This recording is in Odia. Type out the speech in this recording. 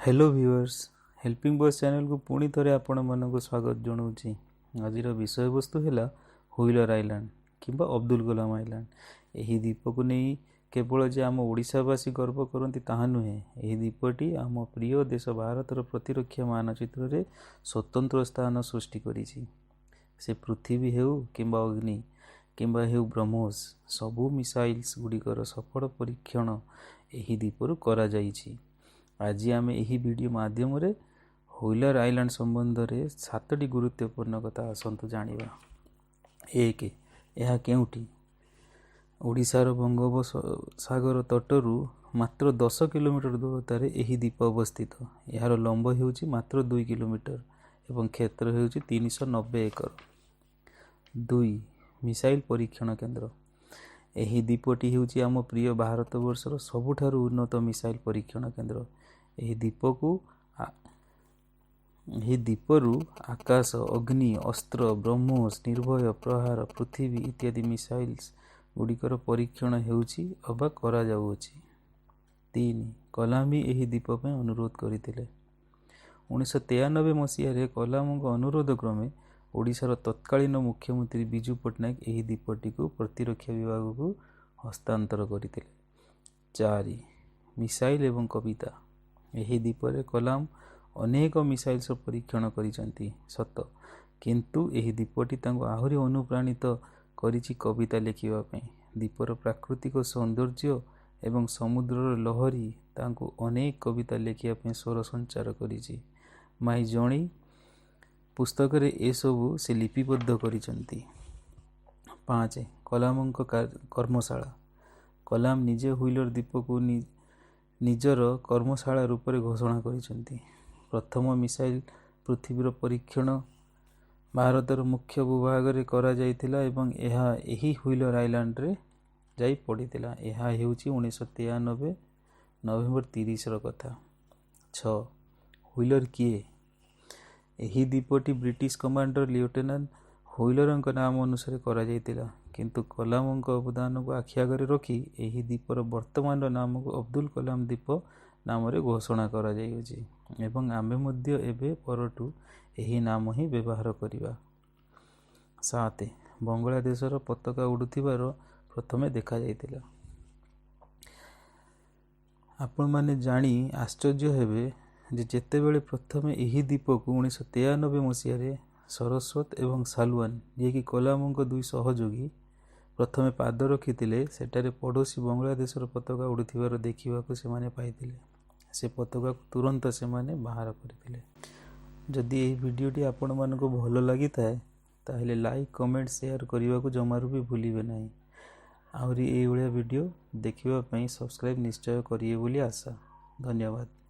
ହ୍ୟାଲୋ ଭିଉଅର୍ସ, ହେଲ୍ପିଂ ଭଏସ୍ ଚ୍ୟାନେଲକୁ ପୁଣି ଥରେ ଆପଣମାନଙ୍କୁ ସ୍ୱାଗତ ଜଣାଉଛି। ଆଜିର ବିଷୟବସ୍ତୁ ହେଲା ହ୍ୱିଲର ଆଇଲାଣ୍ଡ କିମ୍ବା ଅବଦୁଲ କଲାମ ଆଇଲାଣ୍ଡ। ଏହି ଦ୍ୱୀପକୁ ନେଇ କେବଳ ଯେ ଆମ ଓଡ଼ିଶାବାସୀ ଗର୍ବ କରନ୍ତି ତାହା ନୁହେଁ, ଏହି ଦ୍ୱୀପଟି ଆମ ପ୍ରିୟ ଦେଶ ଭାରତର ପ୍ରତିରକ୍ଷା ମାନଚିତ୍ରରେ ସ୍ୱତନ୍ତ୍ର ସ୍ଥାନ ସୃଷ୍ଟି କରିଛି। ସେ ପୃଥିବୀ ହେଉ କିମ୍ବା ଅଗ୍ନି କିମ୍ବା ହେଉ ବ୍ରହ୍ମୋସ, ସବୁ ମିସାଇଲ୍ସ ଗୁଡ଼ିକର ସଫଳ ପରୀକ୍ଷଣ ଏହି ଦ୍ୱୀପରୁ କରାଯାଇଛି। ଆଜି ଆମେ ଏହି ଭିଡ଼ିଓ ମାଧ୍ୟମରେ ହ୍ୱିଲର ଆଇଲାଣ୍ଡ ସମ୍ବନ୍ଧରେ 7ଟି ଗୁରୁତ୍ୱପୂର୍ଣ୍ଣ କଥା ଆସନ୍ତୁ ଜାଣିବା। 1, ଏହା କେଉଁଠି? ଓଡ଼ିଶାର ବଙ୍ଗୋପସାଗର ତଟରୁ ମାତ୍ର 10 କିଲୋମିଟର ଦୂରତାରେ ଏହି ଦ୍ୱୀପ ଅବସ୍ଥିତ। ଏହାର ଲମ୍ବ ହେଉଛି ମାତ୍ର 2 କିଲୋମିଟର ଏବଂ କ୍ଷେତ୍ର ହେଉଛି 390 ଏକର। 2, ମିସାଇଲ ପରୀକ୍ଷଣ କେନ୍ଦ୍ର। ଏହି ଦ୍ୱୀପଟି ହେଉଛି ଆମ ପ୍ରିୟ ଭାରତବର୍ଷର ସବୁଠାରୁ ଉନ୍ନତ ମିସାଇଲ ପରୀକ୍ଷଣ କେନ୍ଦ୍ର। ଏହି ଦ୍ୱୀପରୁ ଆକାଶ, ଅଗ୍ନି, ଅସ୍ତ୍ର, ବ୍ରହ୍ମୋସ, ନିର୍ଭୟ, ପ୍ରହାର, ପୃଥିବୀ ଇତ୍ୟାଦି ମିସାଇଲ୍ସ ଗୁଡ଼ିକର ପରୀକ୍ଷଣ ହେଉଛି ଅବା କରାଯାଉଅଛି। 3, କଲାମ ବି ଏହି ଦ୍ୱୀପ ପାଇଁ ଅନୁରୋଧ କରିଥିଲେ। 1993 ମସିହାରେ କଲାମଙ୍କ ଅନୁରୋଧ କ୍ରମେ ଓଡ଼ିଶାର ତତ୍କାଳୀନ ମୁଖ୍ୟମନ୍ତ୍ରୀ ବିଜୁ ପଟ୍ଟନାୟକ ଏହି ଦ୍ୱୀପଟିକୁ ପ୍ରତିରକ୍ଷା ବିଭାଗକୁ ହସ୍ତାନ୍ତର କରିଥିଲେ। 4, ମିସାଇଲ ଏବଂ କବିତା। ଏହି ଦ୍ୱୀପରେ କଲାମ ଅନେକ ମିସାଇଲ୍ସର ପରୀକ୍ଷଣ କରିଛନ୍ତି ସତ, କିନ୍ତୁ ଏହି ଦ୍ୱୀପଟି ତାଙ୍କୁ ଆହୁରି ଅନୁପ୍ରାଣିତ କରିଛି କବିତା ଲେଖିବା ପାଇଁ। ଦ୍ୱୀପର ପ୍ରାକୃତିକ ସୌନ୍ଦର୍ଯ୍ୟ ଏବଂ ସମୁଦ୍ରର ଲହରୀ ତାଙ୍କୁ ଅନେକ କବିତା ଲେଖିବା ପାଇଁ ସ୍ୱର ସଞ୍ଚାର କରିଛି। ମାଇ ଜଣେଇ ପୁସ୍ତକରେ ଏସବୁ ସେ ଲିପିବଦ୍ଧ କରିଛନ୍ତି। 5, କଲାମଙ୍କ କର୍ମଶାଳା। କଲାମ ନିଜେ ହ୍ୱିଲର ଦ୍ୱୀପକୁ ନିଜର କର୍ମଶାଳା ରୂପରେ ଘୋଷଣା କରିଛନ୍ତି। ପ୍ରଥମ ମିସାଇଲ ପୃଥିବୀର ପରୀକ୍ଷଣ ଭାରତର ମୁଖ୍ୟ ଭୂଭାଗରେ କରାଯାଇଥିଲା ଏବଂ ଏହା ଏହି ହ୍ୱିଲର ଆଇଲାଣ୍ଡରେ ଯାଇ ପଡ଼ିଥିଲା। ଏହା ହେଉଛି 1993 ନଭେମ୍ବର 30ର କଥା। 6, ହ୍ୱିଲର କିଏ? ଏହି ଦ୍ୱୀପଟି ବ୍ରିଟିଶ କମାଣ୍ଡର ଲିଉଟେନାଣ୍ଟ ହ୍ୱିଲରଙ୍କ ନାମ ଅନୁସାରେ କରାଯାଇଥିଲା, କିନ୍ତୁ କଲାମଙ୍କ ଅବଦାନକୁ ଆଖି ଆଗରେ ରଖି ଏହି ଦ୍ୱୀପର ବର୍ତ୍ତମାନର ନାମକୁ ଅବଦୁଲ କଲାମ ଦ୍ୱୀପ ନାମରେ ଘୋଷଣା କରାଯାଇଅଛି ଏବଂ ଆମେ ମଧ୍ୟ ଏବେ ପରଠୁ ଏହି ନାମ ହିଁ ବ୍ୟବହାର କରିବା। 7, ବଙ୍ଗଳାଦେଶର ପତାକା ଉଡ଼ୁଥିବାର ପ୍ରଥମେ ଦେଖାଯାଇଥିଲା। ଆପଣମାନେ ଜାଣି ଆଶ୍ଚର୍ଯ୍ୟ ହେବେ ଯେ ଯେତେବେଳେ ପ୍ରଥମେ ଏହି ଦ୍ୱୀପକୁ 1993 ମସିହାରେ ସରସ୍ୱତ ଏବଂ ସାଲୱାନ, ଯିଏକି କଲାମଙ୍କ ଦୁଇ ସହଯୋଗୀ, ପ୍ରଥମେ ପାଦ ରଖିଥିଲେ, ସେଠାରେ ପଡ଼ୋଶୀ ବଙ୍ଗଳାଦେଶର ପତାକା ଉଡ଼ୁଥିବାର ଦେଖିବାକୁ ସେମାନେ ପାଇଥିଲେ। ସେ ପତାକାକୁ ତୁରନ୍ତ ସେମାନେ ବାହାର କରିଥିଲେ। ଯଦି ଏହି ଭିଡ଼ିଓଟି ଆପଣମାନଙ୍କୁ ଭଲ ଲାଗିଥାଏ, ତାହେଲେ ଲାଇକ୍, କମେଣ୍ଟ, ସେୟାର କରିବାକୁ ଜମାରୁ ବି ଭୁଲିବେ ନାହିଁ। ଆହୁରି ଏଇଭଳିଆ ଭିଡ଼ିଓ ଦେଖିବା ପାଇଁ ସବସ୍କ୍ରାଇବ୍ ନିଶ୍ଚୟ କରିବେ ବୋଲି ଆଶା। ଧନ୍ୟବାଦ।